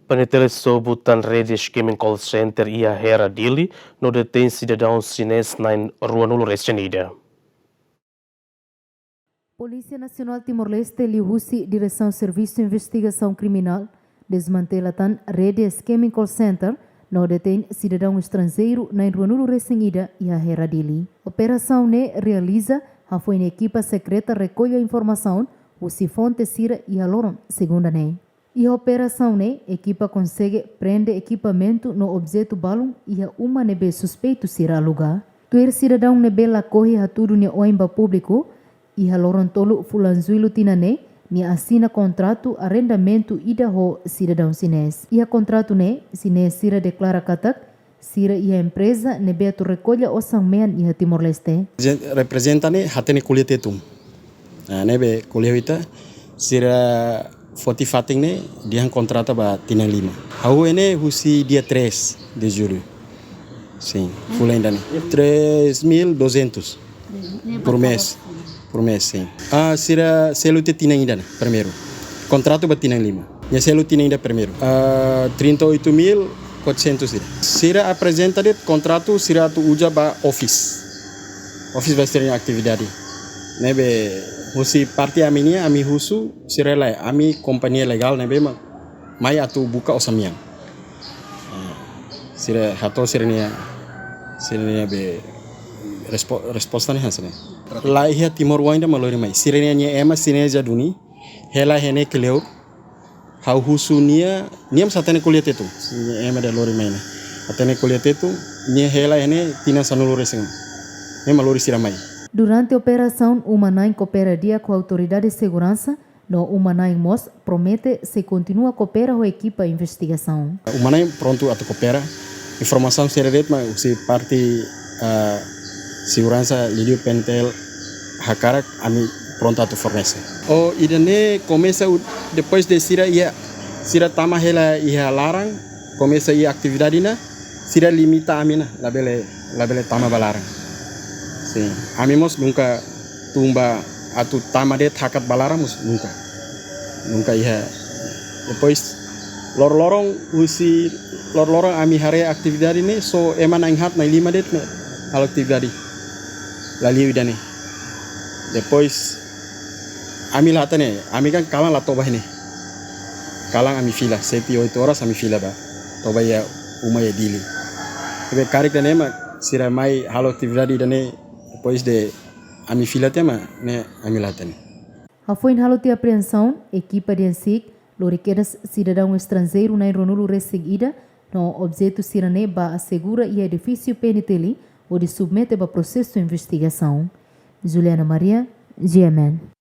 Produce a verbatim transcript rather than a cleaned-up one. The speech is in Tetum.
PNTL sobu tan rede skimming call center iha Hera, Dili, no detein sidadaun xinés na'in ruanulu resin ida. Polísia Nasionál Timor-Leste liuhusi Diresaun Servisu Investigasaun Kriminál desmantela tan rede skimming call center no detein sidadaun estranjeiru na'in ruanulu resin ida iha Hera, Dili. Operasaun ne'e realiza hafoin ekipa sekreta rekolla informasaun husi fonte sira iha loron segunda ne'e. Iha operasaun ne'e, ekipa konsege prende ekipamentu no objetu balun iha uma ne'ebé suspeitu sira aluga. Tuir sidadaun ne'ebé lakohi hatudu nia oin ba públiku, iha loron tolu fulan Jullu tinan ne'e, nia asina kontratu arrendamentu ida ho sidadaun xinés. Iha kontratu ne'e, xinés sira deklara katak, sira iha empreza ne'ebé atu rekolla osan mean iha Timor-Leste. Reprezenta ne'e hatene ko'alia Tetun. Ah, ne'ebé ko'alia ho ita, sira foti fatin ne'e dehan kontrata ba tinan lima. Ha'u ne'e husi dia três de julho. Sim, fulan ida-ne'e. Três mil duzentos por mês. Por mês, sim. Ah, sira selu tiha tinan ida ne'e, primeiru. Kontratu ba tinan lima. Nia selu tinan ida primeiru. Ah, trinta e oito mil quatrocentos ida. Sira aprezenta de'it kontratu sira atu uza ba office. Office ba sira-nia atividade. Ne'ebé husi parte ami nian, ami husu sira lae, ami kompañia legál ne'ebé mak mai atu buka osan mean. Ah, sira hato'o sira-nia, sira-nia be respo-, resposta ne'e hanesan ne'e. La iha timoroan ida mak lori mai. Sira-nia ema xinés duni, hela iha ne'e kleur, ha'u husu nia, nia mós hatene ko'alia Tetun. Nia ema ida lori mai ne'e. Hatene ko'alia Tetun, nia hela iha ne'e tinan sanulu resin. Nia mak lori sira mai. Durante operasaun, uma-na'in koopera di'ak ho autoridade seguransa, no uma-na'in mós promete sei kontinua koopera ho ekipa investigasaun. Uma-na'in prontu atu koopera. Informasaun sira de'it mak husi parte, ah, seguransa liuliu PNTL hakarak, ami prontu atu fornese. Oh, ida-ne'e komesa u-, depois de sira iha, sira tama hela iha laran, komesa iha atividade ona, sira limita ami ona, labele, labele tama ba laran. Sim, ami mós nunka tun ba atu tama de'it hakat ba laran mós nunka. Nunka iha. Depois, loroloron husi, loroloron ami haree atividade ne'e, só ema na'in haat na'in lima de'it mak halo atividade. La liu ida-ne'e. Depois, ami la hatene, ami kan kalan la toba iha ne'e. Kalan ami fila, sete, oito horas ami fila ba. Toba iha uma iha Dili. Ne'ebé karik ida-ne'e mak sira mai halo atividade ida-ne'e, depois de ami fila tiha mak ne'e ami la hatene. Hafoin halo tiha apreensaun, ekipa DEANSIK lori kedas sidadaun estranjeiru na'in ruanulu resin ida, no objetu sira-ne'e ba asegura iha edifísiu PNTL, hodi submete ba prosesu investigasaun. Juliana Maria, GMN.